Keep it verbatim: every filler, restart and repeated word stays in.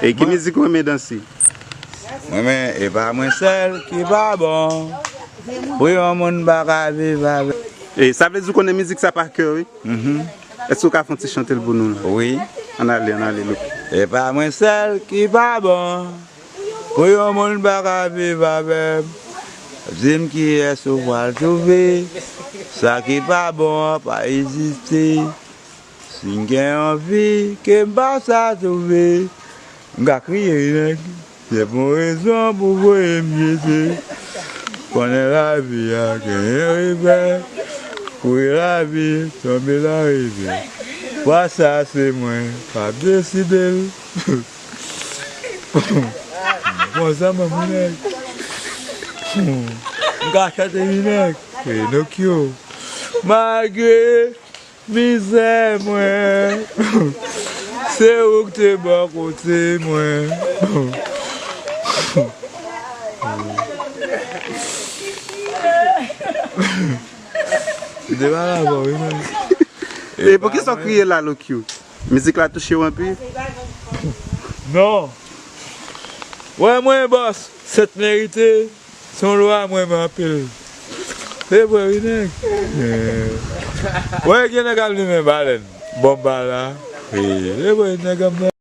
E ki mizik ou renmen danse? Mwen men, e pa mwen sèl ki pa bon. Pou yon moun pa ka viv avè. E sa vle di ou konnen mizik sa pa kè, wi? Mhm. Èske ou ka fè yon ti chante l pou nou la? Wi. Ann ale, ann ale, Loki. E pa mwen sèl ki pa bon. Pou yon moun pa ka viv avè m. Di m kiyès ou pral twouve. Sa ki pa bon an pa egziste. Si m gen anvi ke m pa sa twouve, m ka kriye wi nèg. Se pou rezon pou voye m jete. Konnen lavi a genyen revè. Kouri lavi, tonbe la revè. Fwa sa se mwen k ap deside l. Bon zanmi m wi nèg. M ka chante wi nèg. Pinokyo. Malgre mizè mwen. Se ou k te bò kote mwen. M te pale avè w wi nèg. E poukisa w kriye la, Lokyou? Mizik la touche w anpil? Non. Wè mwen, bòs, sèt merite. Se yon lwa mwen renmen anpil. Se vre wi nèg. Wè gen nèg ap limen balèn. Bon bal la. Wi, se vre nèg ap